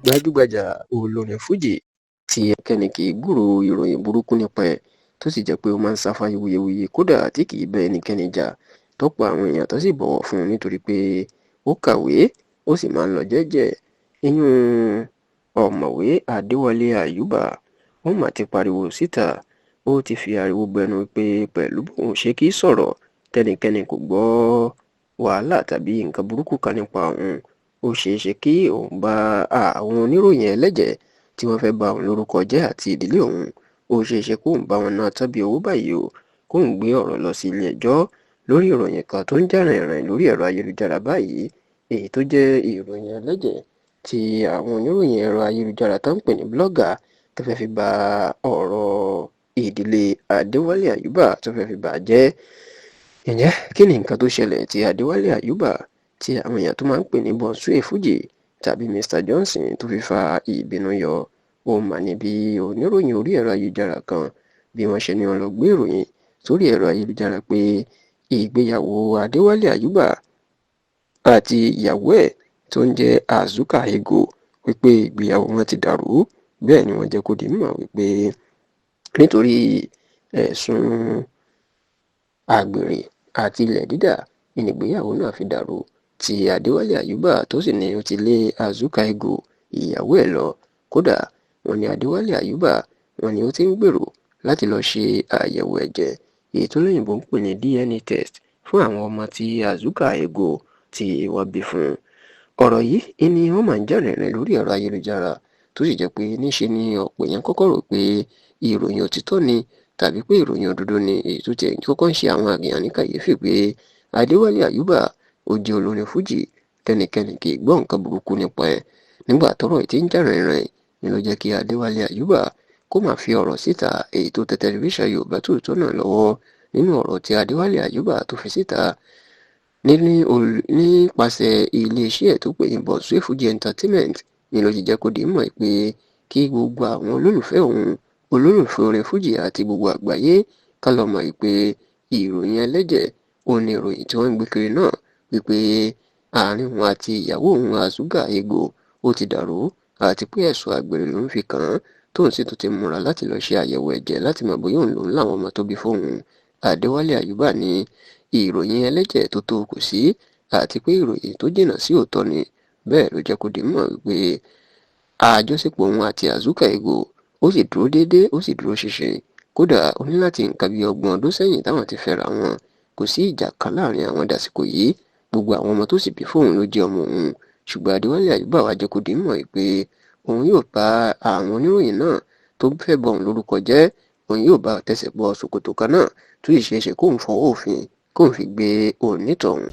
Gbajúgbajà olórin fújì tí ẹnikẹ́ni kì í gbúròó ìròyìn burúkú nípa ẹ̀, tó sì jẹ́ pé ó máa ń sá fún awuyewuye, kódà tí kì í bá ẹnikẹ́ni jà, tọ́pọ̀ àwọn èèyàn tó sì bọ̀wọ̀ fún un nítorí pé ó kàwé, ó sì máa ń lọ jẹ́jẹ́, ìyún Ọ̀mọ̀wé Adéwálé Àyùbá, ó mà ti pariwo síta. Ó ti fi ariwo gbẹnu pé pẹ̀lú bóun ṣe kì í sọ̀rọ̀, tẹ́nikẹ́ni kò gbọ́ wàhálà tàbí nǹkan burúkú kan nípa òun, ó ṣeé ṣe kí òun bá àwọn oníròyìn ẹlẹ́jẹ̀ tí wọ́n fẹ́ ba òun lórúkọ jẹ́ àti ìdílé òun, ó ṣeé ṣe kóun bá wọn ná tán bí owó báyìí o, kóun gbé ọ̀rọ̀ lọ sí ilé-ẹjọ́ lórí ìròyìn kan tó ń jà ràìnràìn lórí ẹ̀rọ ayélujára báyìí, èyí tó jẹ́ ìròyìn ẹlẹ́jẹ̀ tí àwọn oníròyìn ẹ̀rọ ayélujára tó ń pè ní blogger tó fẹ́ fi ba ọ̀rọ̀ ìdílé Adéwálé Àyùbá tó fẹ́ fi bà á jẹ́. Ǹjẹ́ kí ni nǹkan tó ṣẹlẹ̀ tí Adéwálé Àyùbá, tí àwọn èèyàn tó máa ń pè ní Bonsue Fuji tàbí Mr Johnson, tó fi fa ìbínú yọ? Ó mà ní bí oníròyìn orí ẹ̀rọ ayélujára kan, bí wọ́n ṣe ní wọ́n lọ gbé ìròyìn sórí ẹ̀rọ ayélujára pé ìgbéyàwó Adéwálé Àyùbá àti ìyàwó ẹ̀ tó ń jẹ́ Azuka Ego, wípé ìgbéyàwó wọn ti dàrú. Bẹ́ẹ̀ ni wọ́n jẹ́ kó di mímọ̀ wípé nítorí ẹ̀sùn àgbèrè àti ilẹ̀ dídà ìgbéyàwó náà fi dàrú, tí Adéwálé Àyùbá tó sì ní ó ti lé Azuka Ego ìyàwó ẹ̀ lọ. Kódà wọ́n ní Adéwálé Àyùbá, wọ́n ní ó ti ń gbèrò láti lọ́ọ́ ṣe àyẹ̀wò ẹ̀jẹ̀, èyí tó lóyìnbó ń pè ní DNA test, fún àwọn ọmọ tí Azuka Ego tí wọ́n bí fún un. Ọ̀rọ̀ yìí ni wọ́n máa ń jà rìnrìn lórí ẹ̀rọ ayélujára, tó sì jẹ́ pé níṣe ni ọ̀pọ̀ èèyàn kọ́kọ́ rò pé ìròyìn òtítọ́ ni tàbí pé ìròyìn òdodo ni, èyí tó tiẹ̀ kọ́kọ́ ń ṣe àwọn èèyàn ní kàyéfì pé Adéwálé Àyùbá, ó jẹ́ olórin fújì tẹ́nikẹ́ni kì í gbọ́ nǹkan burúkú nípa ẹ̀. Nígbà tọ́rọ̀ yìí ti ń jà rìnrìn ni ló jẹ́ kí Adéwálé Àyùbá kó máa fi ọ̀rọ̀ síta, èyí tó tẹ tẹlifíṣàn Yorùbá Tòótọ́ náà lọ́wọ́. Nínú ọ̀rọ̀ tí Adéwálé Àyùbá tó fi síta nípasẹ̀ iléeṣẹ́ ẹ̀ tó pè ní Bonsue Fuji Entertainment ni ló ti jẹ́ kó di mọ̀ pé kí gbogbo àwọn olólùfẹ́ òun, olólùfẹ́ orin fújì àti gbogbo àgbáyé ká lọ mọ̀ pé ìròyìn ẹlẹ́jẹ̀ òun ni ìròyìn tí wọ́n ń gbé kiri náà, wípé àárín òun àti ìyàwó òun Azuka Ego ó ti dàrú, àti pé ẹ̀sùn àgbèrè ló ń fi kàn án, tóun sì tún ti múra láti lọ́ọ́ ṣe àyẹ̀wò ẹ̀jẹ̀ láti mọ̀ bóyá òun lòún láwọn ọmọ tó bí fóun. Adéwálé Àyùbá ní ìròyìn ẹlẹ́jẹ̀ tó tó kò sí, àti pé ìròyìn tó jìnnà sí òótọ́ ni. Bẹ́ẹ̀ ló jẹ́ kó di mọ̀ wípé àjọṣepọ̀ òun àti Azuka Ego ó sì dúró déédéé, ó sì dúró ṣinṣin. Kódà ó ní láti nǹkan bíi 30 ọdún sẹ́yìn táwọn ti fẹ́ra wọn, kò sí ìjà kan láàrin àwọn dàsìkò yìí. Gbogbo àwọn ọmọ tó sì bí fóun ló jẹ́ ọmọ òun. Ṣùgbọ́n Adéwálé Àyùbá wá jẹ́ kó di mọ̀ pé òun yóò bá àwọn oníròyìn náà tó fẹ́ bọ òun lórúkọ jẹ́, òun yóò bá tẹsẹ̀ bọ ṣòkòtò kan náà, tó sì ṣeé ṣe kóun fọwọ́ òfin kóun fi gbé onítọ̀hún.